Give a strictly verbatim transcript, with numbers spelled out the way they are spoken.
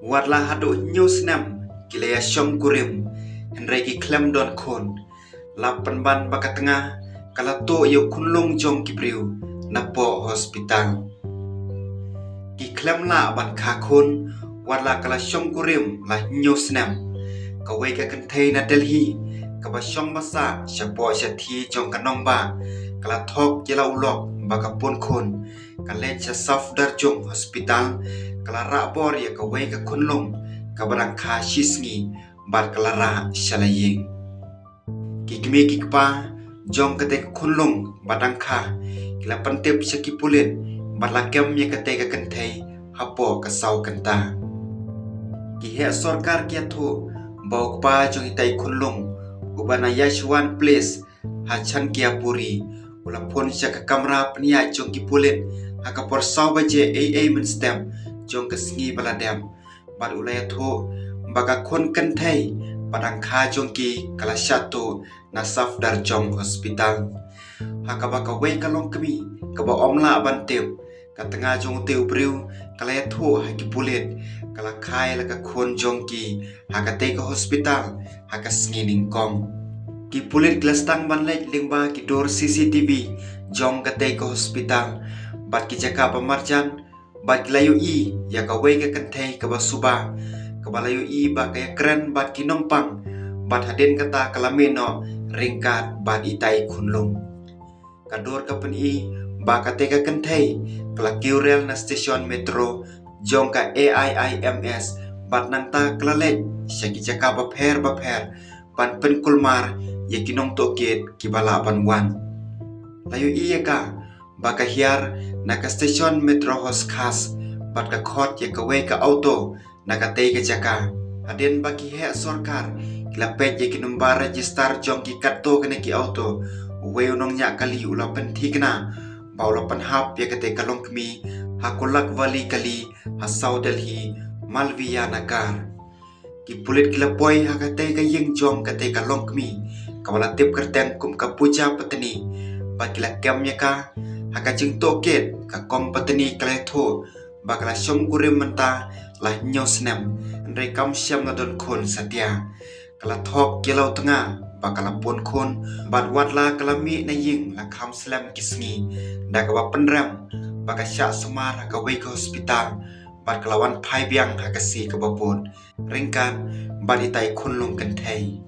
Wat la haduh hynñiew snem ki la ïa shong kurim, hynrei ki khlem don khun. La pynban ba ka tnga ka la tuh ïa u khunlung jong ki briew napoh hospital. Ki khlem lah ban kha khun, wat la ka la shong kurim la hynñiew snem. Kawei ka kynthei na Delhi, kaba shong ba sah shapoh shathie jong ka nongbah, ka la thok ïa la u lok ba ka pun khun. Ka leit sha Safdarjung Hospital, ka la rah bor ïa kawei ka khunlung kaba dang kha shi sngi, bad ka la rah sha la ïing. Ki kmie ki kpa jong katei ka khunlung ba dang kha, ki la pyntip sha ki pulit bad la kem ïa katei ka kynthei hapoh ka saw kynta. Ki heh sorkar ki ïathuh ba u kpa jong itei i khunlung, uba na Yashwant Place ha Chakiapuri, u la phone sha ka kamra pynïaid jong ki pulit ha ka por saw baje ei ei mynstep jong ka sngi ba la dep. Bad u la ïathuh ba ka khun kynthei ba dang kha jong ki ka la shah tuh na Safdarjung Hospital. Ha kaba kawei ka longkmie kaba ym lah ban tip ka tnga jong utei u briew ka la ïathuh ha ki pulit, ka la kha ïa la ka khun jong ki ha katei ka hospital ha ka sngi nyngkong. Ki pulit ki la sdang ban leit lyngba ki dur C C T V jong katei ka hospital bad ki jaka ba marjan, bad ki la ïohi ïa kawei ka kynthei kaba suba, kaba la ïohi ba ka ïakren bad ki nongpang, bad hadien kata ka la mih noh ryngkat bad itei i khunlung. Ka dur ka pyni ba katei ka kynthei ka la kiew rel na station metro jong ka A I I M S, bad nangta ka la leit sha ki jaka bapher bapher ban pynkulmar ïa ki nongtohkit kiba lah ban wan. La ïohi ïa ka ba ka hiar na ka station metro Hauz Khas, bad ka khot ïa kawei ka auto na katei ka jaka. Hadien ba ki heh sorkar ki la peit ïa ki nombar register jong ki katto katne ki auto, uwei u nongñiah kali u la pynthikna ba u la pynhap ïa katei ka longkmie ha Kulakvali Gali, ha South Delhi, Malviya Nagar. Ki pulit ki la poi ha katei ka ïing jong katei ka longkmie kaba la tip kyrteng kum ka Pooja Patni, bad ki la kem ïa ka. Ha ka jingtohkit, ka kong Patni ka la ïathuh ba ka la shong kurim mynta la hynñiew snem, hynrei kam shym la don khun satia. Ka la thok ïa la u tnga ba ka la pun khun, bad wat la ka la mih na ïing la kham slem ki sngi, da kaba pynrem ba ka shah sumar ha kawei ka hospital, bad ka la wan phai biang ha ka sngi kaba bud ryngkat bad itei i khunlung kynthei.